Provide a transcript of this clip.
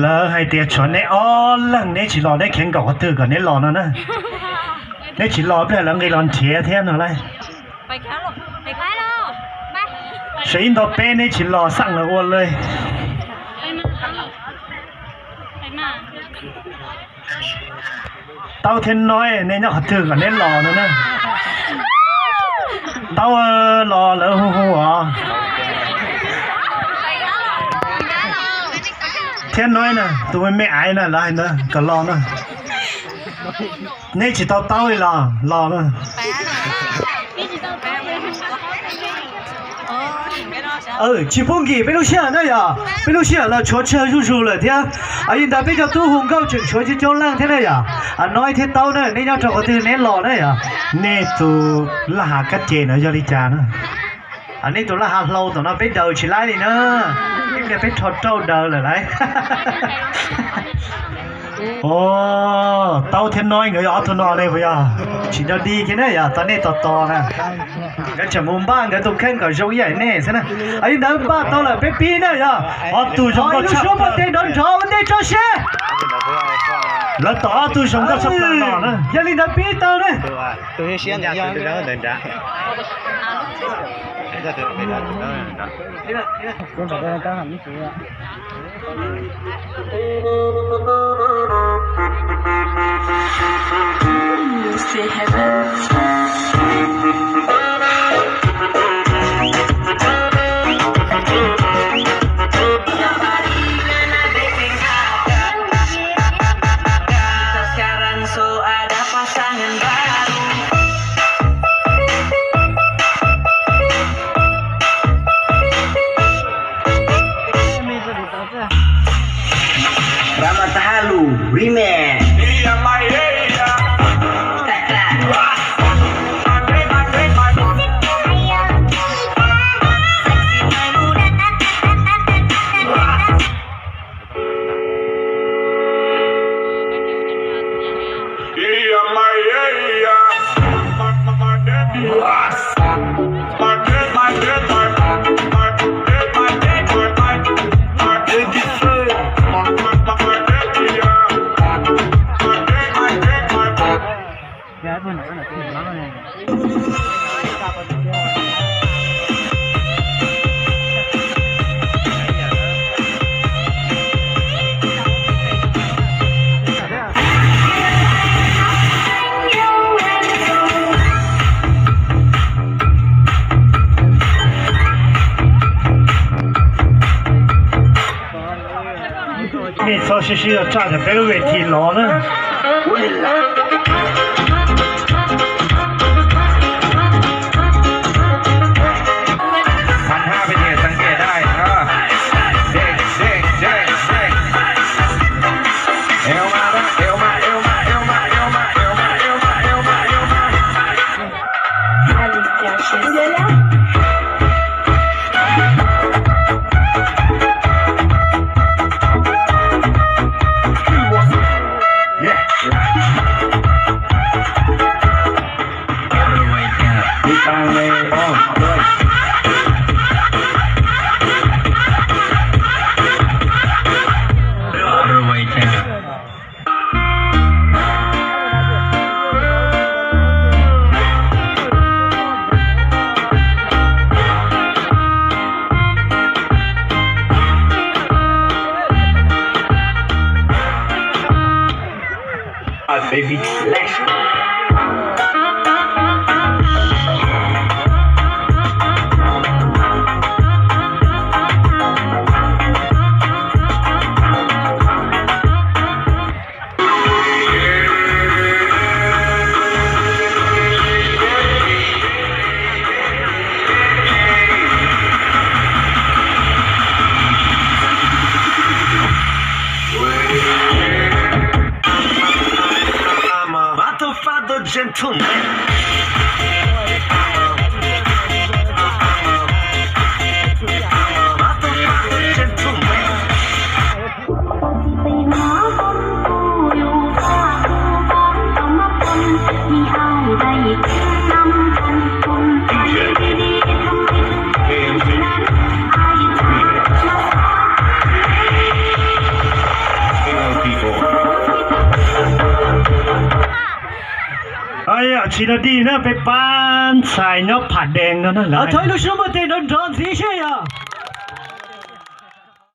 Lawv hais tias tshuav neb ob leeg neb tsis los, neb khiav nkaum qhov twg kom neb los no na. Neb tsis los pliag lawv nqis los nrhiav thiab no lauj. Saib ib nto peb neb tsis los xaj lawv ua li. Taub thiab Noib, neb nyob qhov twg kom neb los no na. Taub los lawv hu hu os. Thiab Noib na, tus me me aiv na, lawv hais ntawd kom los na. Neb tsis tau Taub li los, los na. Tsis pub nkim peb lub sij hawm na yom, peb lub sij hawm los tshuav tsawg zuj zus lawm thiab. Yog li ntawd peb cov tub hu nkauj tseem tshuav coob coob leej thiab na yom. Noib thiab Taub na, neb nyob rau qhov twg neb los na yom. Nej tus laj hav kab ces no yog li cas na? Nej tus laj hav hlau tom no peb daws tsis laib li na. Ib pliag peb rho rauj daws lawm lauj. Taub thiab Noib nkawd yog ob tug no ne puas yog? Tsis nco di thiab na yom, tau nej tos tos na. Nkawd tseem mus npaj nkawd tus kheej kom zoo ib yam nej xwb na. Yog li ntawd npaj tau lawm peb pib na yog. Ob tug zoo nkauj tshaj plaws, nrov nrov ua ntej tso seb. Lawv tos ob tug zoo nkauj tshaj plaws los na. Yog li ntawd pib tau na. Rama Tahalu Remix. Nej txhob sib sib zog tsaj, peb lub ves thim los na. Tsis los dig na, peb pab ntxhais nyob Pham Dees no na. Thov ib lub sab npaj tes nrov nrov ntxiv seb yog.